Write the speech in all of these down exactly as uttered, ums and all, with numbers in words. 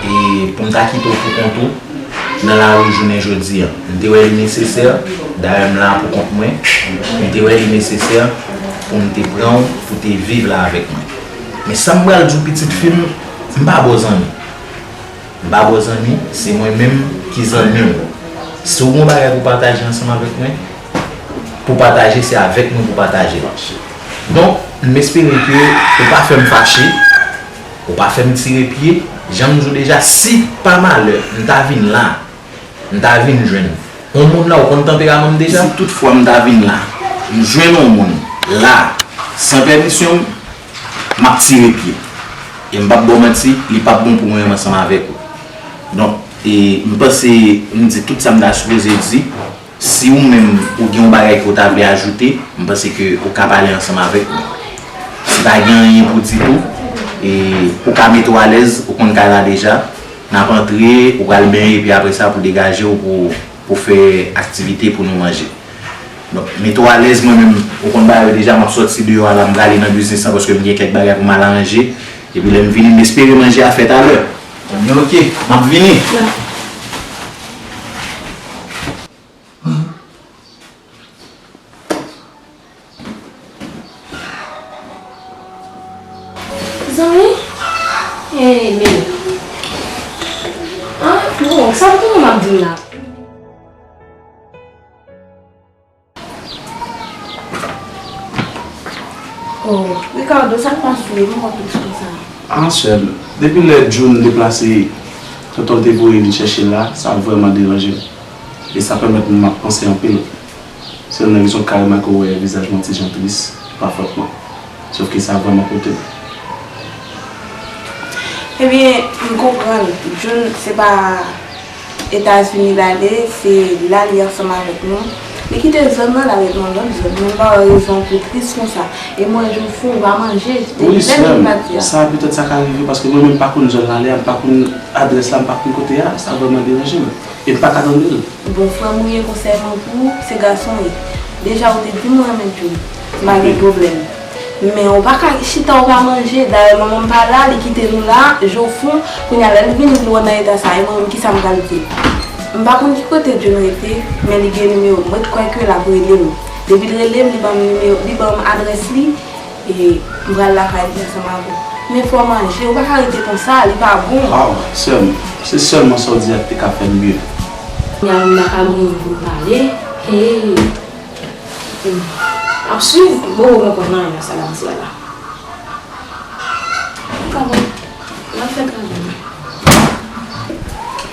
E pou m ta kite w pou kont ou nan lari jounen jodi a. M te wè li nesesè, dayè m la pou kont mwen, m te wè li nesesè pou m te pran w pou te viv la avèk mwen. Men sa m pral di w pitit fi m, m pa ba w zanmi. M pa ba w zanmi, se mwen menm ki zanmi w. Si w gen yon bagay pou pataje ansanm avèk mwen, pou pataje, se avèk mwen pou pataje l. Donk, m espere ke ou pa fè m fache, ou pa fè m tire pye. Jan m di w deja, si pa malè m ta vin la, m ta vin jwenn yon moun la, ou konn tanperaman m deja. Si toutfwa m ta vin la, m jwenn yon moun la, san pèmisyon m, m ap tire pye. E m p ap ba w manti, li p ap bon pou mwen menm ansanm avèk ou. Donk, e, m panse m di tout sa m ta sipoze di. Si ou menm ou gen yon bagay ke w ta vle ajoute, m panse ke ou ka pale ansanm avèk mwen. Si pa gen anyen pou di tou, e, ou ka mete w alèz, ou konn kay la deja. N ap antre, ou pral benyen, epi apre sa pou degaje w pou, pou fè aktivite pou nou manje. Donk, mete w alèz, mwen menm, ou konn bagay yo deja, m ap sòti deyò a la, m prale nan biznis lan paske m gen kèk bagay pou m al aranje. Epi lè m vini, m espere manje a fèt alè. Ebyen, oke, m ap vini. Zanmi? Eh, men. Ah, bon, sa pou mwen m ap di m la. Oh, Ricardo, sa k pase w menm w ap tris konsa? Ah, sè m, depi lè June deplase, tonton l te voye vin chèche l la, sa vrèman deranje m. E sa pèmèt mwen m ap panse anpil. Sèl nan rezon kareman ke w wè vizaj mwen ti jan tris, pa fòt mwen. Sòf ke sa vrèman koute m. Ebyen, m konprann. June, se pa Etazini l ale, se la li ansanm avèk nou. Li kite zòn nan, l al ret nan lòt zòn. Men m pa wè rezon pou tris konsa. E mwen, jou fou, ou pa manje. Wi, sè m, sa petèt sa ka rive, paske mwen menm m pa konn zòn l ale a, m pa konn adrès la, m pa konn kote a, sa vrèman deranje m. E m pa ka tande l. Bon, frè m ou ye, konsèy mwen pou ou, se gason w ye. Deja ou te di m ou renmen June. M pa gen pwoblèm. Men ou pa ka chita ou pa manje. Dayè manman m pa la, li kite nou la, jou fou. Kounye a lè l vini, li wè nan eta sa, e mwen menm kisa m pral di l? M pa konn ki kote June rete, men li gen nimewo m. Mwen t kwè ke l ap rele m. Depi l rele m, li ban m nimewo, li ban m adrès li. E m pral lakay li ansanm avè w. Men fò w manje, ou pa ka rete konsa, li pa bon. Waw, sè m, se sèlman sa w di a ki te ka fè m byen. Kounye a m pa ka gen moun pou m pale. E m ap swiv, bon, ou konprann nan sa l ap di a la. Kòman? L ap fè travay.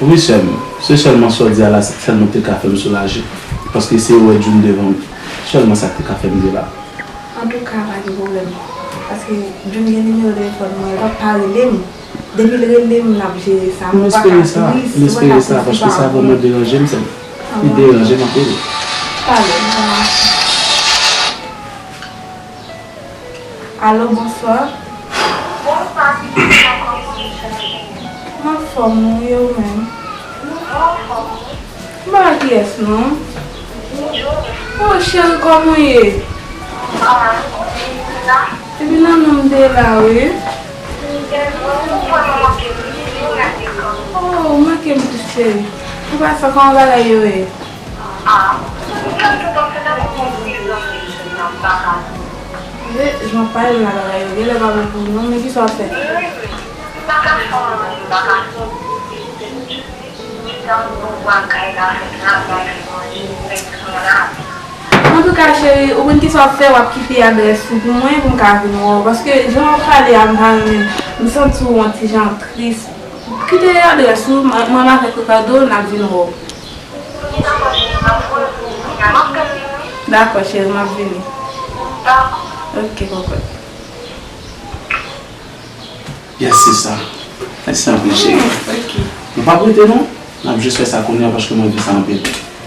Wi, sè m, se sèlman sa w di a la, se sèlman ki te ka fè m soulaje. Paske se wè June devan m, sèlman sa ki te ka fè m byen la. Antouka, pa gen pwoblèm. Paske June gen nimewo telefòn mwen, l p ap pa rele m. Depi l rele m, n ap jere sa. M espere sa, m espere sa, paske sa vrèman deranje m, sè m. Li deranje m anpil. Talè. Alo, bonswa. Bonswa, pitit mwen, kòman ou ye? M anfòm, wi, ou menm? Nou anfòm, wi. M pa wè kiyès non. Bonjou. Oh, cheri, kòman w ye? Ah, ou byen la? Epi nan non m te la, wi. Ou vrèman manke m, wi, ou manke m. Oh, ou manke m tou, cheri. An pasan, kòman bagay yo ye? Ah, ou fè m tou panse nan yon vye zanmi, cheri, nan m pa ka. Jan w pale m la, bagay yo genlè pa bon pou ou non, men kisa w ap fè? M pa ka fè anyen, m pa ka fè anyen. Antouka, cheri, ou konn kisa w ap fè, w ap kite adrès ou pou mwen, pou m ka vin wè w. Paske, jan w ap pale a, m pa renmen. M santi w yon ti jan tris. Kite adrès ou, mwen, mwen avèk Ricardo, n ap vin wè w. Dakò, cheri, m ap vini. Ok, kòkòt. Yes, se sa. Mèsi anpil, cheri. Mm, ok. Nou p ap rete, non. N ap jis fè sa kounye a paske mwen vle sa anpil.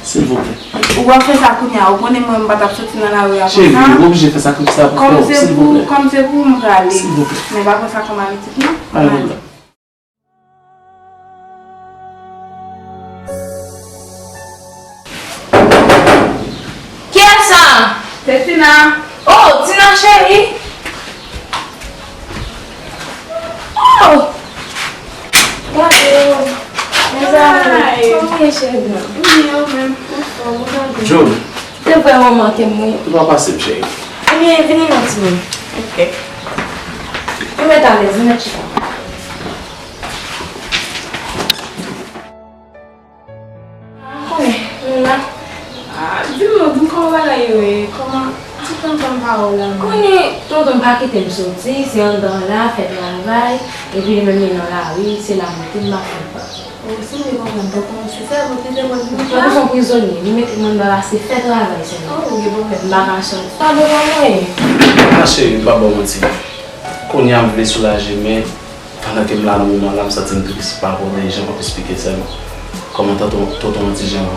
Silvouplè. Ou p ap fè sa kounye a. Ou konnen mwen, m pa t ap soti nan lari a konsa. Cheri, ou oblije fè sakrifis la pou frè w, silvouplè. Kòm se pou ou, m prale. Silvouplè. Men pa pran sa kòm abitid, non. Pa gen pwoblèm. Kiyès sa? Se Tina. Oh, Tina cheri. Oh! Gade, Kòman w ye, cheri? M byen, ou menm? Anfòm, ou gade? June. Te vrèman manke m, wi. Ou pa pase m, cheri. Ebyen, vini non, timoun. Ok. Nou mèt alèz, nou mèt chita. Ah, konnen, nou la. Ah, di m non, di m kòman bagay yo ye, kòman ti tonton pa w la menm? Konnen tonton pa kite m soti, se anndan la, fè travay, epi li menm li nan lari, se la m rete, m pa fè pa. Oh, si m te konprann tonton, se sèvo te te pran nou. Tonton se yon prizonye, li mete m anndan la, se fè travay sèlman. Oh, ou gen pwoblèm. M pa ka sòti. Pa gen pwoblèm. Ah, cheri, m pa ba w manti. Kounye a m vle soulaje, men pandan ke m la nan moman la, m santi m tris pa rapò de jan w ap esplike sèlman kòman tonton, tonton an ti jan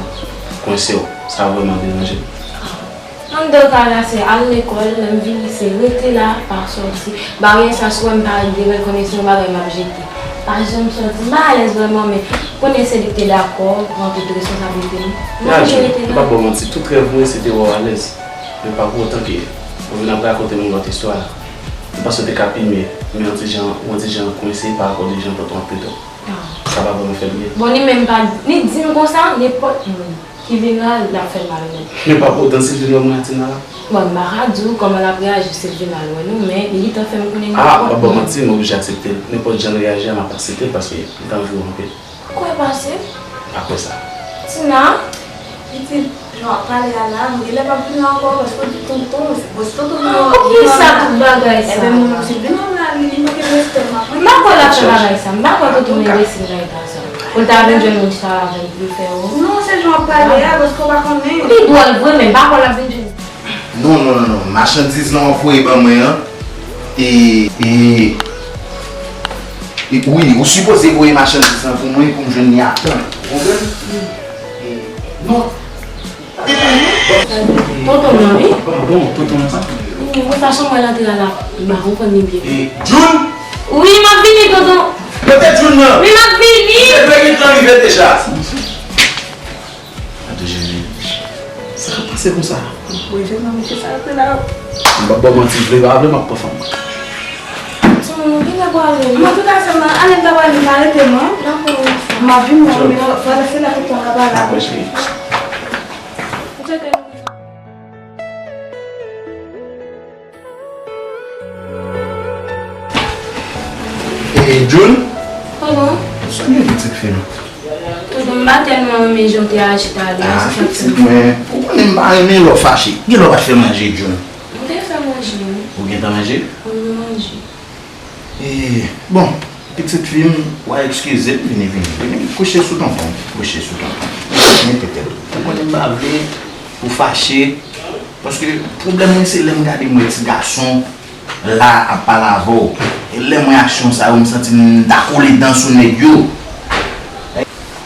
kwense w. Sa vrèman deranje m. Anndan ka la, se al lekòl, lè m vini, se rete la, pa sòti. Baryè sa, si w wè m pa regle, men konnen se yon bagay m ap jete. Pa janm sòti. M pa alèz vrèman, men konnen se li ki te dakò pran tout responsablite m. M oblije rete la. M p ap ba w manti, tout rèv mwen se te wè w alèz. Men pa pou otan ke ou vin ap rakonte m yon lòt istwa la. M panse w te ka pi mye, men yon ti jan, yon ti jan kwense pa rapò de jan tonton ap trete w. Ah. Sa pa vrèman fè l byen. Bon, li menm pa, li di m konsa, nenpòt moun ki vin la, l ap fè l mal menm. Men pa pou otan si l vin wè mwen ak Tina la. Bon, m pa ka di w kòman l ap reyaji si l vin al wè nou, men li gentan fè m konnen nenpòt moun. Ah, m p ap ba w manti, m oblije aksepte l. Nenpòt jan l reyaji a, m ap aksepte l paske m t anvi w anpil. Kòman w pase? Pa kwè sa. Tina? Pitit, jan w ap pale a la, m genlè p ap vin la ankò, paske w di tonton, se, bon, se tonton m nan. Poukisa tout bagay sa? Ebyen, moun nan se vin la, li, li manke respè m ap. M pa kwè l ap fè bagay sa, m pa kwè tonton enbesil nan eta sa. Pou l ta vin jwenn moun chita avè l, pou l fè w. Non, se jan w ap pale a, paske w pa konnen. Li dwòl vre, men m pa kwè l ap vin jwenn. Non, non, non, non. Machandiz lan w ap voye ban mwen an. E, e, e, wi, ou sipoze voye machandiz lan pou mwen, pou m jwenn li a tan. Ou konprann? E, non. Tonton m nan, wi. Bon, tonton m sa. Wi, mwen fason mwen antre a la, m pa konprann li byen. E, June? Wi, m ap vini, tonton. Kote June nan? Wi, m ap vini. Li te dwe gentan rive deja. Gade Jezi. Sa ka pase konsa? Wi, Jezi, mesye sa yo te la. M p ap ba w manti, vle pa vle, m ap pran fanm. Timoun, ou genlè pral ale. Mwen, tout a sèm nan, ale m ta pral, m pa rete, non. Dakò, wi. M ap vin, non, men vwala, se la tout tan ka pale. Dakò, cheri. Ou tcheke nou. E, June? Tonton? Sa gen pitit fi m? Tonton, m pa tèlman renmen jan w te aji talè a, se sa k fè. Ah, pitit mwen, ou konnen m pa renmen lè w fache. Gen lè w pa t fè manje, June? M te fè manje, wi. Ou gentan manje? Wi, m manje. E, bon, pitit fi m, w a eskize m, vini, vini, vini. Kouche sou tonton, kouche sou tonton. Mete tèt ou. Ou konnen m pa vle ou fache. Paske pwoblèm mwen se lè m gade m wè ti gason la ap pale avè w. E lè m wè aksyon sa yo, m santi m ta kole dan sou nèg yo.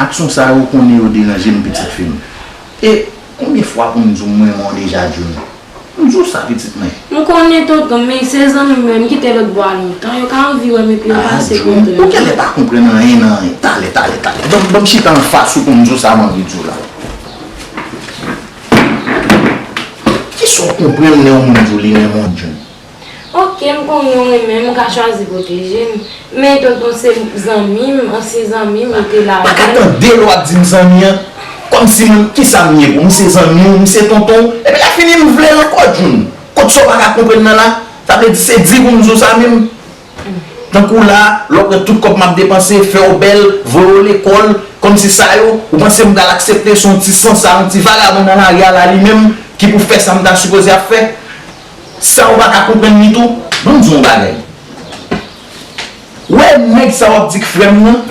Aksyon sa yo, ou konnen yo deranje m, pitit fi m. E konbyen fwa pou m di w m renmen w deja, June? M di w sa, pitit mwen. M konnen, tonton, men se zanmi m, men m kite lòt bò a lontan. Yo ka anvi wè m epi yo pase kote m. Ah, June, ou genlè pa konprann anyen nan anyen. Talè, talè, talè. Ban m, ban m chita anfas ou pou m di w sa m anvi di w la. Kisa w konprann lè yon moun di w li renmen w, June? Ok, m konnen w renmen m, ou ka chwazi pwoteje m. Men tonton se zanmi m, ansyen zanmi m, ou te la avè m. Pa ka tande lè w ap di m zanmi an. Kòmsi mwen, kisa m ye pou w? M se zanmi w, m se tonton w. Epi lè fini m vle l ankò, June. Kot sa w pa ka konprann nan la? Sa vle di se di pou m di w sa menm? Tankou la, lè w pran tout kòb m ap depanse, fè w bèl, voye w lekòl, kòmsi sa yo, ou panse m pral aksepte se yon ti sansa, yon ti vagabon nan lari a la li menm ki pou fè sa m ta sipoze ap fè? Sa ou pa ka konprann li tou? Ban m di w yon bagay. Ou wè nèg sa w ap di k frè m nan,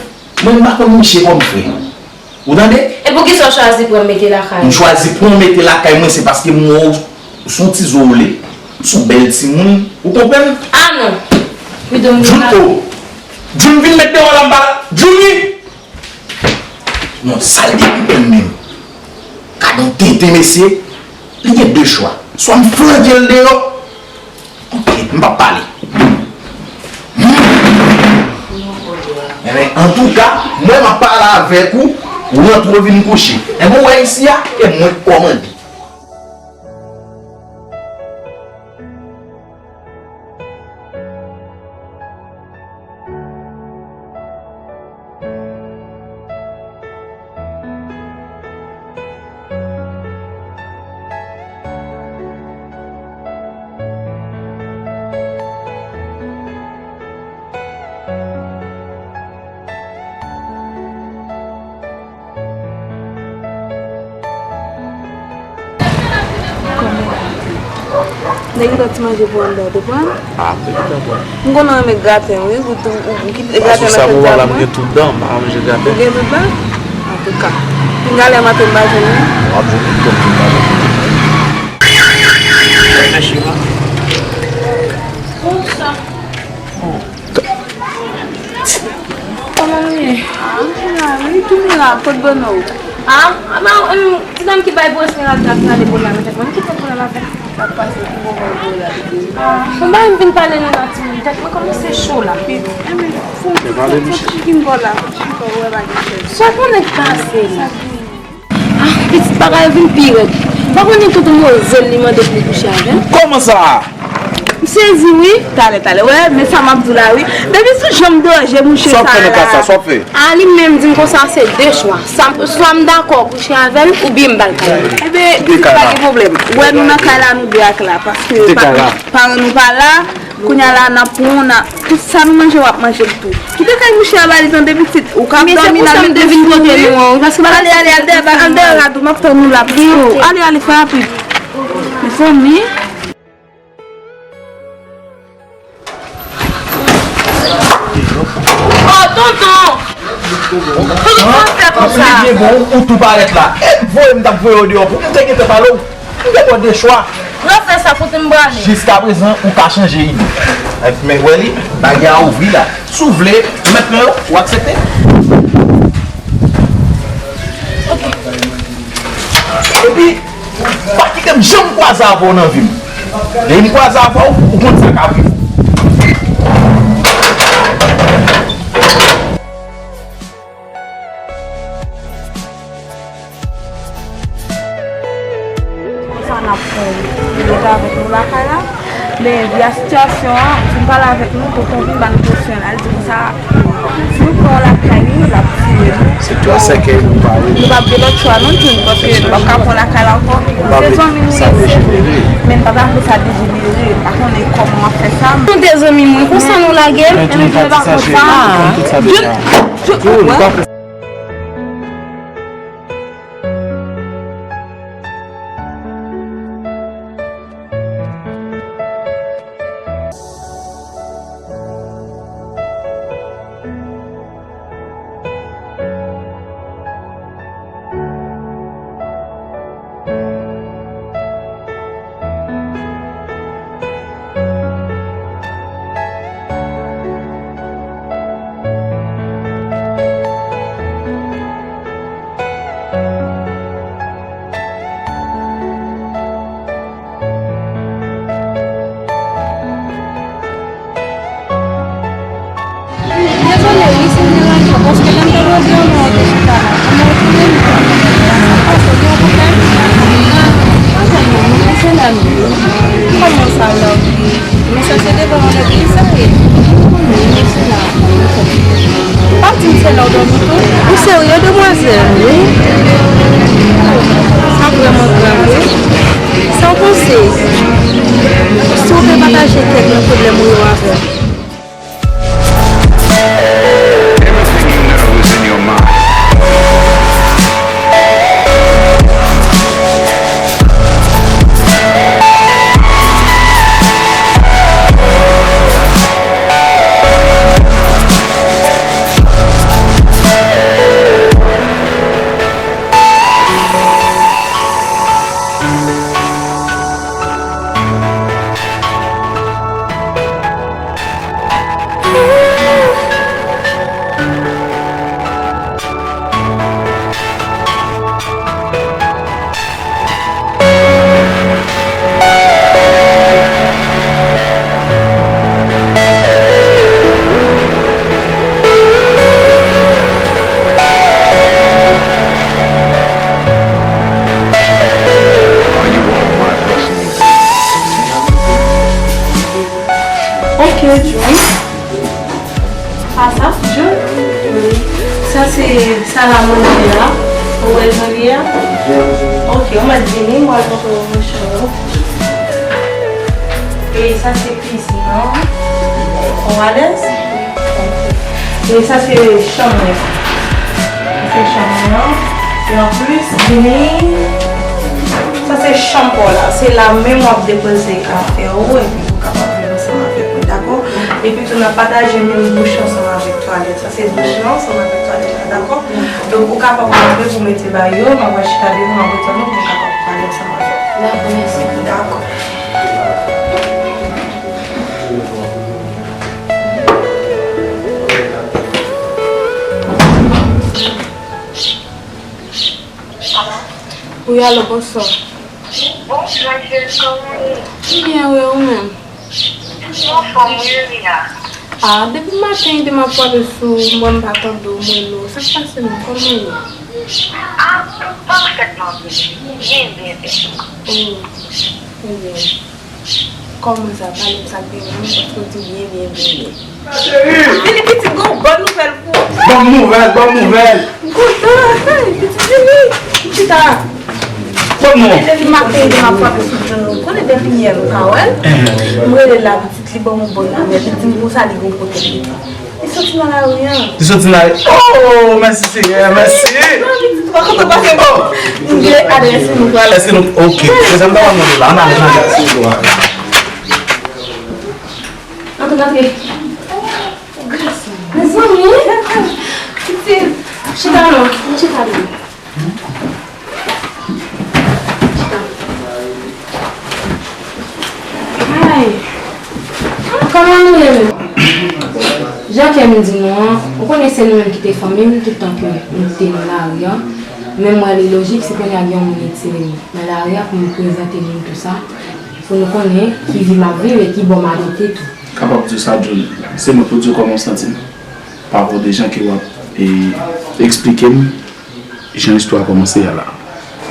mwen m pa konn misye kòm frè. Ou tande? E poukisa w chwazi pran m mete lakay ou? M chwazi pran w mete lakay mwen, se paske m wè w s on ti zole, s on bèl timoun. Ou konprann? Ah non! Pito m gen lakay. June, o! June, vin met deyò la, m pa la. June! Non, sa l dekonprann menm. Gad on tenten, mesye. Li gen de chwa. Swa m flanke l deyò, Ok, m p ap pale. Enben, antouka, mwen m ap pale avèk ou, ou rantre w vin kouche. Enben, ou wè isi a, e mwen k kòmande. Nèg yo ti manje pou anndan, ou konprann? Ah, se ki tan pran. M konnen w renmen graten, wi. Ou, ou, ou kite graten nan tèt djab mwen. Ou gen tout dan, m pa ka manje graten. Ou gen tout dan? Antouka. Pinga lè maten m pa jwenn li. W ap jwenn li, kòm si m pa jwenn li. Mèsi, wa. Konsa. Kòman w ye? Ah, m la, wi, tounen la, kot Bono? Ah, ah, ti dam ki bay pou Esmeralda ki rale pwoblèm avèk mwen, m kite pwoblèm avèk li. Sa k pase, ki moman w voye la, pitit? Ah, bon, ba m vin pale nou la, timoun. Tèt mwen kòmanse cho la. Enben, fon, fon, fon chikin bò la, fon chikin bò, ou wè pa gen chèz. Sa konnen k pase la? Ah, pitit bagay yo vin pi rèd. Pa konnen tout mozèl li mande pou li kouche avè l. Kòman sa? M sezi wi. Talè, talè. Wè, men sa m ap di w la wi. Depi sou janm danje mouche sa la. Sa w ap fè nan ka sa? Sa w ap fè? A li menm di m konsa se de chwa. Sa, swa m dakò kouche avè l oubyen m ba l kay la. Enben, pitit pa gen pwoblèm. Wè nou nan kay la nou de ak la. Paske paran nou pa la. Kounye a la, n ap pran, n a, tout sa nou manje, w ap manje l tou. Kite kay mouche a ba li tande pitit. Ou ka ap dòmi la, mete sou li. Ale, ale, al dèyè, al dèyè rad ou, m ap tann ou la. Ale, ale, fè rapid. Mezanmi. Oh, tonton! Poukisa w fè konsa? Li byen bon, ou tou parèt la. E voye m t ap voye w deyò pou m te gentan pale w. M gen dwa de chwa. Lè w fè sa, kote m prale? Jiskaprezan, ou ka chanje ide. Men wè li, bagay a ouvri la. Si w vle, mèt mwen yo, ou aksepte? Epi, pa kite m janm kwaze avè w nan vi m. Depi m kwaze avè w, ou konn sa k ap rive. Konsa n ap fè rete avèk nou lakay la. Men, via sitiyasyon an, fin pale avèk nou, tonton vin ban nou presyon. Al di konsa, si nou pran yon lakay li, l ap tiye nou. Se twa sèkèy nou pare. Nou p ap gen lòt chwa non, Jun, paske nou p ap ka pran lakay la ankò. Se zanmi nou ye, se vre. Men n pa ta vle sa dejenere. M pa konnen kòman w ap fè sa. Nou de zanmi mwen, konsa nou lage. Men Jun pa di sa, cheri. M konn tout sa deja. Jun, Jun, Jun, ou pa fè Dezole wi si m deranje w, paske lè m te mande w non, w te chita la. Kòman w tounen m? Sa pase, gen yon pwoblèm? Ah, pa vrèman non, men se la m ye. Kòman sa la w ye? Men sa se devan yon legliz sa ye? Ou konnen, men se la. Pa di m se la w dòmi tou? Ou serye, demwazèl? Wi. Sa vrèman grav wi. Sa w panse? Si w te pataje kèk nan pwoblèm ou yo avè m? Everything you know is in your mind. Ok, Jun. Pa sa, Jun? Wi. Sa se sal a manje a. Ou wè jan li ye a? Ok, ou mèt vini, m pral montre w manje yo. E sa se kizin an. Ou alèz? Ok. E sa se chanm mwen. Sa se chanm mwen an. E anplis, vini. Sa Se chanm pa w la, se la menm w ap depoze afè w, epi ou kapab vin ansanm avèk mwen, dakò? Epi tou, n ap pataje menm douch ansanm avèk twalèt. Sa se douch lan ansanm avèk twalèt la, dakò? Donk, ou kapab rantre pou mete bagay yo, m ap al chita devan, m ap retann ou pou nou kapab pale ansanm avè w. Dakò, mèsi. Dakò. Wi, alo, bonswa. Bonswa, cheri, kòman w ye? M byen, wi, ou menm? M anfòm, wi, Ria. Ah, depi maten, de m ap frape sou ou, m wè m pa tande w, m rele w. Sa k pase menm? Kòman w ye? Ah, m pafètman byen. Byen, byen, byen. Oh, ebyen. Kòman sa? Pale m sa k gen menm, paske w di byen, byen, byen, byen. Vini pitit, gon bòn nouvèl pou ou. Bòn nouvèl, bòn nouvèl. M kontan, hey, pitit vini. M chita. Bòn nouvèl. Depi maten, de m ap frape sou John, ou konnen depi yè m pa wè l. M rele l la, pitit, li ban m yon bòn nouvèl. Li di m konsa, li gon kote l rete. Li soti nan lari an. Li soti nan lari. Oh, mèsi Senyè, mèsi. Non, li di twa kontan pase m gen adrès nou. Adrès nou, ok. Se sa m ta pral mande la, ann ale nan adrès nou. Antre, antre. Mezanmi. Pitit, chita non, chita non. Ay. Kòman nou ye menm? Jan kè m di nou an, ou konnen se nou menm ki te fanmi m tout tan ke nou te nan lari an. Men m wè li lojik si kounye a gen yon moun retire m nan lari a pou nou prezante nou tou sa, pou nou konnen ki vi m ap viv e ki bò m abite tou. Kapab di w sa, John, se mwen pou di w kòman w santi m. Pa rapò de jan ke w ap, e, eksplike m jan istwa a kòmanse a la.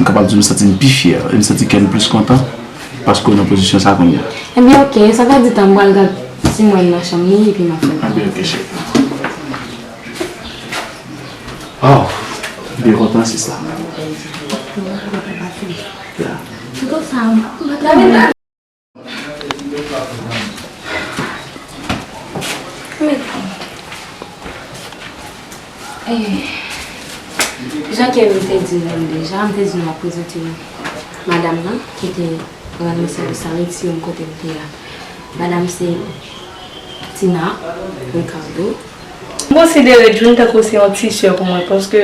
M kapab di w m santi m pi fyè e m santi kè m plis kontan paske w nan pozisyon sa a kounye a. Ebyen, oke, sa pa di tan, m pral gad si mwen nan chanm li epi m ap fè l. Ebyen, oke, cheri. Oh, m byen kontan, sista. Ya. Eh, jan ke m te di nou deja, m te di nou ap prezante madanm nan ki te rann mwen sèvis la, retire m kote m te a. Madanm se Tina Ricardo. M konsidere June tankou se yon ti sè pou mwen, paske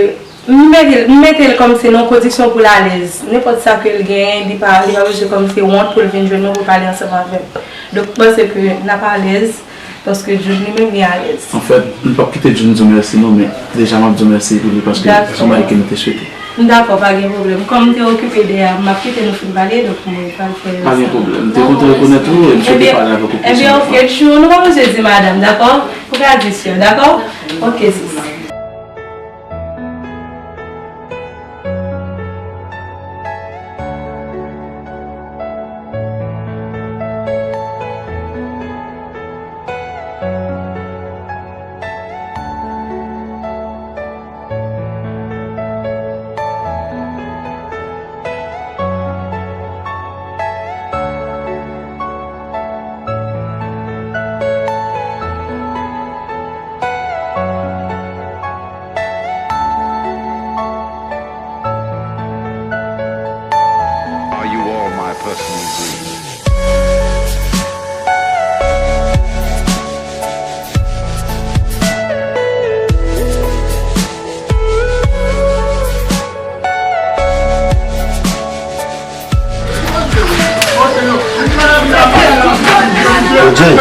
m mete l, m mete l kòmsi nan yon kondisyon pou l alèz. Nenpòt sa ke l genyen, li pa, li pa bezwen kòmsi wont pou l vin jwenn mwen pou l pale ansanm avè m. Donk, m panse ke n ap alèz, paske June li menm li alèz. Anfèt, m p ap kite June di w mèsi non, men deja m ap di w mèsi pou li, paske se yon bagay ke nou te swete. M dakò, pa gen pwoblèm. Kòm m te okipe dèyè a, m ap kite nou fin pale, donk mwen pral fè sa. Pa gen pwoblèm. M te kontan rekonèt ou e m swete pale avèk ou plis yon lòt fwa. Ebyen, oke, June, nou pa bezwen di madanm, dakò? Ou ka di sè, dakò? Oke, sis. Are you all my personal dreams? Jay,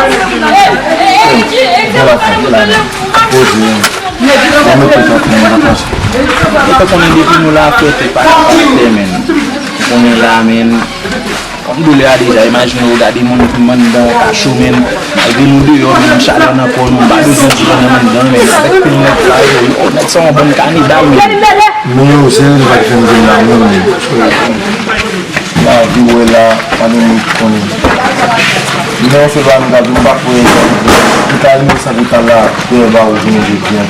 gen la fè, gen la men. Poze, an. Mwen mete tèt mwen nan plas. Ou fè konnen depi nou la, frè, tout pa nan karaktè, men. Ou konnen la, men. Kòm doulè a deja, imajine w gade moun ki anndan yon kacho, men. Malgre nou deyò, men, chalè nan kò nou, m pa bezwen di nou menm anndan, men, avèk pil nèg sa yo, yo, nèg sa yon bann kanibal, men. Men yo, se yo ki pa t fè m vin la menm. Lavi w wè la, pa gen moun ki konnen. Men yon sèl bagay m ka di w, m pa kwè ki ka rive sa ki ka la dèyè ba ou jounen jodi a.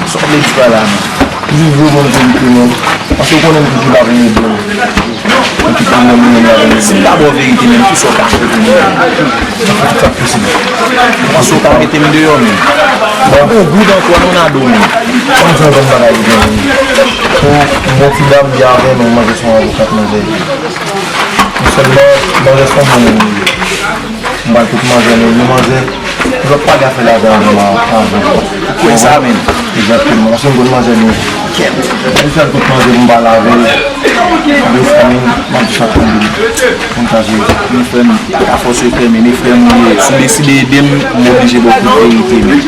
Sa w vle di pa la, non? Toujou di w bon verite, non? Paske w konnen m toujou la pou m ede w. Mwen ki pran nan mwen la. Si m ta ba w verite, menm ki sa w ka fè pou mwen. Sa posib. Panse w ka mete m deyò menm. Bon, ou gou dan kwa nou nan do menm. Kòm se yon bann bagay ki gen. Pou yon ti dam, li avè nou, manje se yon avokat nan vèy. Sèlman, manzè se yon bon moun. M ba l tout manzè li, li manzè. Lòt pa gen afè lajan avè m avan. Ou kwè sa menm? Egzakteman. Paske m konn manzè li. Kèt. Li fè l tout manzè pou m pa lave l. Mezanmi, m ap chak moun. Moun ka jere. Men frè m, pa ka fòse frè m, men frè m, si w deside ede m, m oblije ba w tout verite, men.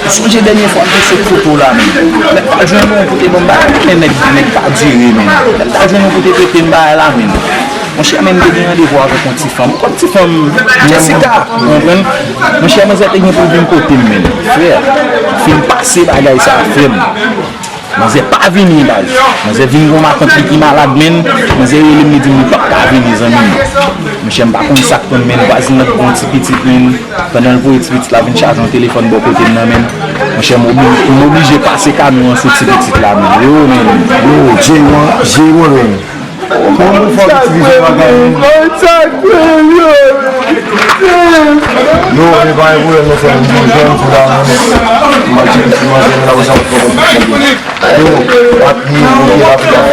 Ou sonje dènye fwa m te sot kote w la, men. Lè m t al jwenn ou kote ban m bagay, men nèg, nèg pa dire, men. Lè m t al jwenn ou kote pete m bagay la, men. Monchè, men m te gen randevou avèk yon ti fanm. Ou konn ti fanm Jessica, ou konprann? Monchè, manzè te gen pou l vin kote m, men. Frè, fin pase bagay sa, frè m. Manzè pa vini, baz. Manzè vin gon matant li ki malad, men. Manzè rele m, li di m li p ap ka vini, zanmi m. Monchè, m pa konn sa k pran m, men vwazin nan gon ti pitit, men. Pandan l voye ti pitit la vin chaje yon telefòn bò kote m nan, men. Monchè, m obli-, m oblije pase kamyon an sou ti pitit la, men. Yo, men. Yo, J one, J one, men. Kòman pou fè itilize bagay yo? Yo, men pa gen pwoblèm, non, frè m, m jwenn sou la, man. M al tcheke ti manzè m la, wè sa m fè kòm yo, pa kriye, oke, rapid,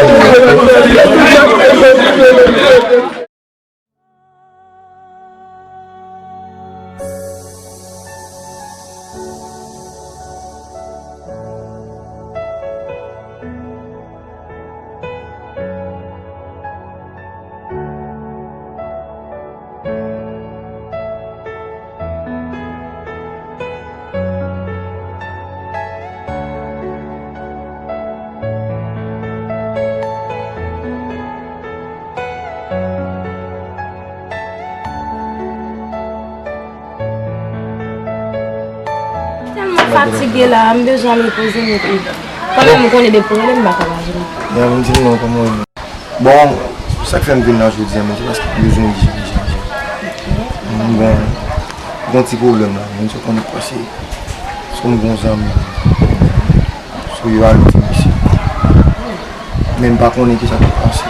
rapid. Tèlman fatige la, m bezwen al repoze m epi. Kanmenm, ou konnen depi w rele m, m pa ka pa jwenn ou. Ya, m di m non, kòman w ye? Bon, sa k fè m vin la jodi a, men, se paske m bezwen jere, jere, jere. M gon, gon ti pwoblèm la, men, se konn pase. Se konn gon zanmi. Se yo ale ti mesye. Men m pa konnen kisa k pase.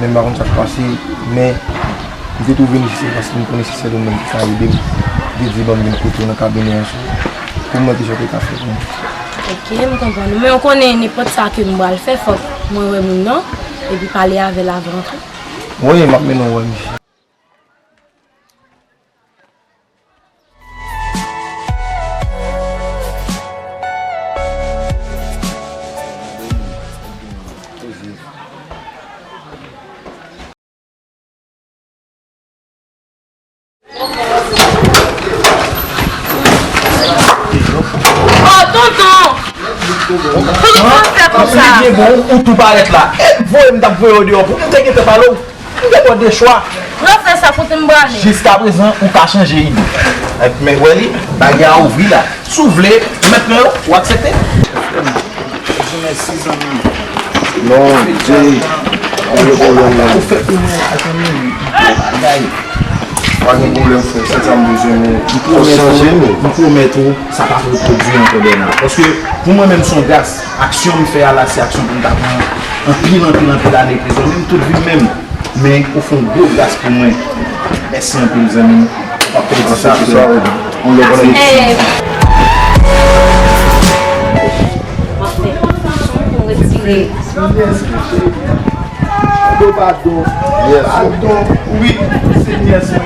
Men m pa konn sa k pase, men m te tou vini isit paske m konnen se sèl ou menm ki ka ede m. Li te di ban m vin kote w nan kabinè an sou, pou m wè kisa w te ka fè pou mwen. Ok, m konprann ou. Men w konnen nenpòt sa ke m pral fè, fòk mwen wè moun nan, epi pale avè l avan tou. Wi, m ap mennen w wè misye. Oh, tonton! Tonton, fè konsa. Li byen bon, ou tou parèt la. E voye m t ap voye w deyò pou m te gentan pale w. M te ba w de chwa. Refè sa, kote m prale? Jiskaprezan, ou ka chanje ide. Men wè li, bagay a ouvri la. Si w vle, mèt mwen yo, ou aksepte? Mèsi, zanmi. Non, Jay, pa gen pwoblèm, non. Ou fè pou mwen, atann, bagay. Pa gen pwoblèm, frè. Se sa m bezwen, men. M pwomèt ou, m pwomèt ou, sa p ap repwodui ankò, Bèna. Paske, pou mwen menm, se yon gras. Aksyon m fè a la, se aksyon pou m ta pran anpil, anpil, anpil ane prizon. Menm tout vi m menm. Men, ou fè yon gwo gras pou mwen. Mèsi anpil, zanmi m. W ap pèdi sa, frè. On lè konnen. M ap fè aksyon pou m retire. Yes, mesye. Padon, padon. Yes. Padon. Wi, se yes, wi.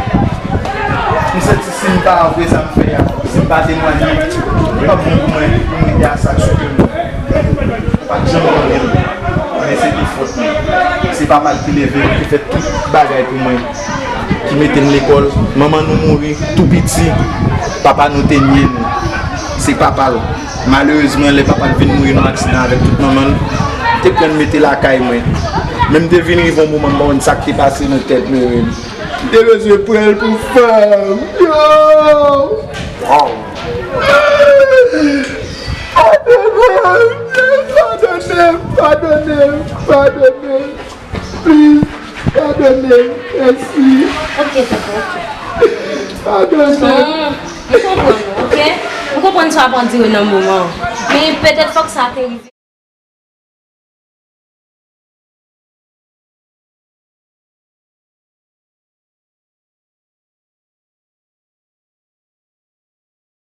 M santi si m pa avwe sa m fè a, si m pa temwanye, li p ap bon pou mwen, pou mwen rete a sa k sou kè m. Ou pa t janm konnen m, men se te fòt mwen. Se papa l ki leve m, ki fè tout bagay pou mwen, ki mete m lekòl. Manman nou mouri tou piti, papa nou te nye nou. Se papa l. Malerezman, lè papa l vin mouri nan aksidan avèk tout manman l, te pran l mete lakay mwen. Men m te vin rive yon moman, m pa konn sa k te pase nan tèt mwen menm. M te bezwen pran l pou fanm. Yo! Wow! Padone m! Padone m! Padone m! Padone m! Please, padone m, mèsi. Ok, tonton, ok. Padone m. Non, m konprann ou, ok? M konprann sa w ap andire nan moman an. Men petèt fòk sa te rive.